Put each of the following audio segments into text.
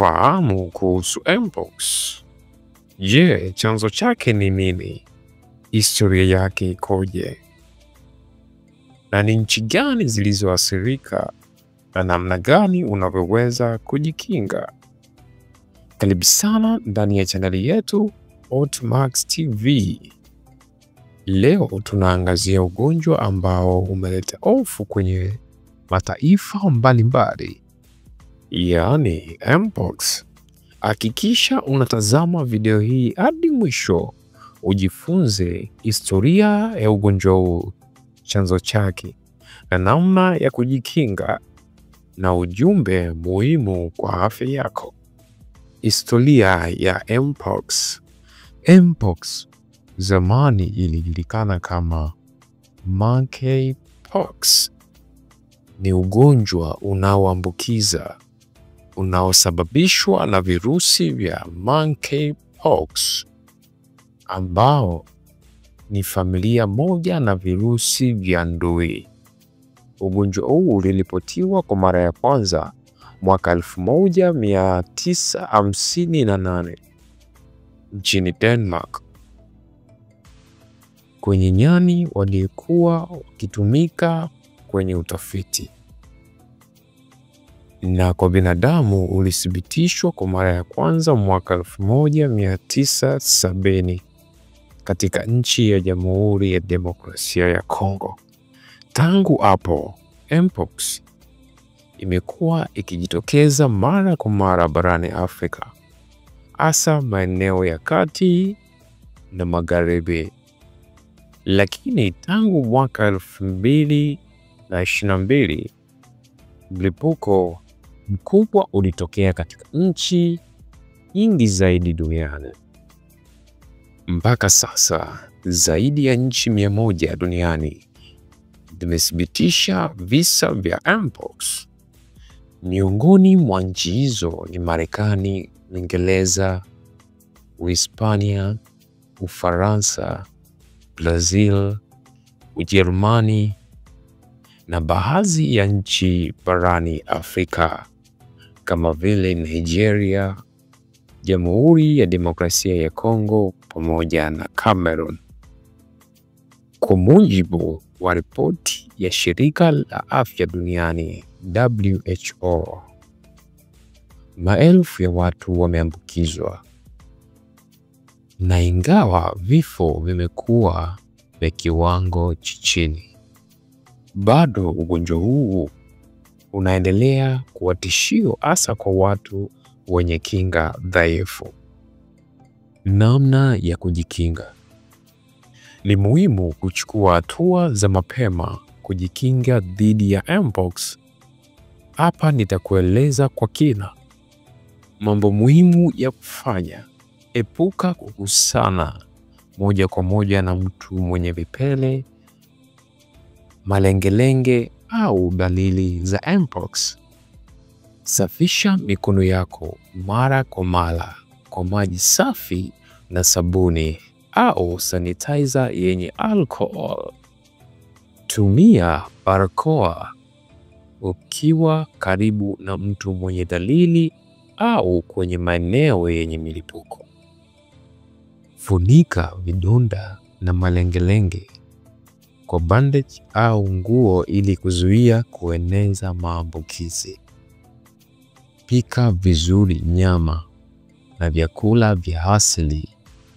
Ufahamu kuhusu Mpox. Je, chanzo chake ni nini? Historia yake ikoje? Na ni nchi gani zilizoathirika na namna gani unavyoweza kujikinga? Karibu sana ndani ya chaneli yetu Otmax TV. Leo tunaangazia ugonjwa ambao umeleta hofu kwenye mataifa mbalimbali, yaani Mpox. Hakikisha unatazama video hii hadi mwisho ujifunze historia ya ugonjwa huu, chanzo chake na namna ya kujikinga, na ujumbe muhimu kwa afya yako. Historia ya Mpox. Mpox zamani ilijulikana kama monkeypox. Ni ugonjwa unaoambukiza unaosababishwa na virusi vya monkeypox ambao ni familia moja na virusi vya ndui. Ugonjwa huu uliripotiwa kwa mara ya kwanza mwaka 1958 nchini Denmark kwenye nyani waliokuwa wakitumika kwenye utafiti, na kwa binadamu ulithibitishwa kwa mara ya kwanza mwaka 1970 katika nchi ya Jamhuri ya Demokrasia ya Kongo. Tangu hapo, Mpox imekuwa ikijitokeza mara kwa mara barani Afrika, hasa maeneo ya kati na magharibi. Lakini tangu mwaka 2022 mlipuko mkubwa ulitokea katika nchi nyingi zaidi duniani. Mpaka sasa zaidi ya nchi 100 duniani zimethibitisha visa vya Mpox. Miongoni mwa nchi hizo ni Marekani, Uingereza, Uhispania, Ufaransa, Brazil, Ujerumani na baadhi ya nchi barani Afrika kama vile Nigeria, Jamhuri ya Demokrasia ya Kongo pamoja na Cameroon. Kwa mujibu wa ripoti ya Shirika la Afya Duniani WHO, maelfu ya watu wameambukizwa, na ingawa vifo vimekuwa vya kiwango cha chini, bado ugonjwa huu unaendelea kuwa tishio, hasa kwa watu wenye kinga dhaifu. Namna ya kujikinga. Ni muhimu kuchukua hatua za mapema kujikinga dhidi ya Mpox. Hapa nitakueleza kwa kina mambo muhimu ya kufanya. Epuka kugusana moja kwa moja na mtu mwenye vipele, malengelenge au dalili za Mpox. Safisha mikono yako mara kwa mara kwa maji safi na sabuni au sanitizer yenye alcohol. Tumia barakoa ukiwa karibu na mtu mwenye dalili au kwenye maeneo yenye milipuko. Funika vidonda na malengelenge kwa bandage au nguo ili kuzuia kueneza maambukizi. Pika vizuri nyama na vyakula vya asili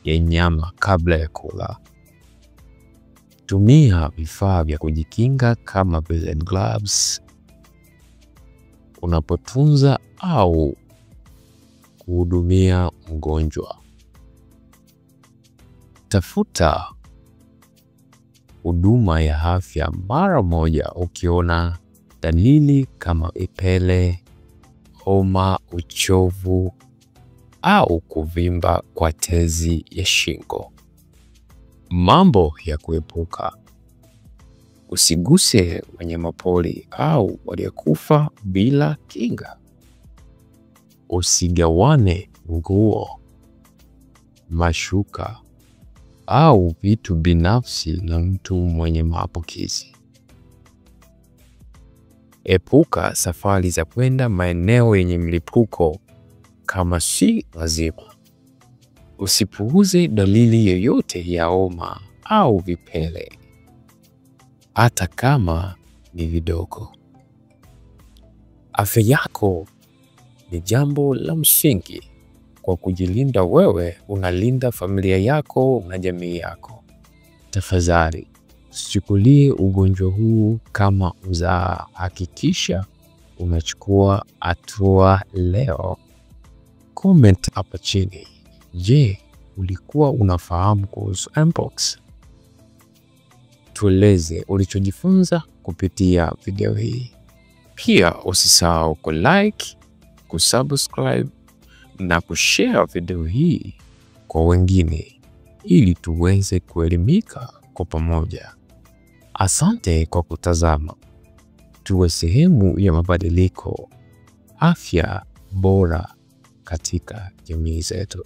ya nyama kabla ya kula. Tumia vifaa vya kujikinga kama vile gloves unapotunza au kuhudumia mgonjwa. Tafuta huduma ya afya mara moja ukiona dalili kama vipele, homa, uchovu au kuvimba kwa tezi ya shingo. Mambo ya kuepuka: usiguse wanyamapori au waliokufa bila kinga. Usigawane nguo, mashuka au vitu binafsi na mtu mwenye maambukizi. Epuka safari za kwenda maeneo yenye mlipuko kama si lazima. Usipuuze dalili yoyote ya homa au vipele, hata kama ni vidogo. Afya yako ni jambo la msingi. Kwa kujilinda wewe, unalinda familia yako na jamii yako. Tafadhali, usichukulie ugonjwa huu kama mzaha. Hakikisha umechukua hatua leo. Comment hapa chini. Je, ulikuwa unafahamu kuhusu Mpox? Tueleze ulichojifunza kupitia video hii. Pia usisahau kulike, kusubscribe na kushare video hii kwa wengine ili tuweze kuelimika kwa pamoja. Asante kwa kutazama. Tuwe sehemu ya mabadiliko, afya bora katika jamii zetu.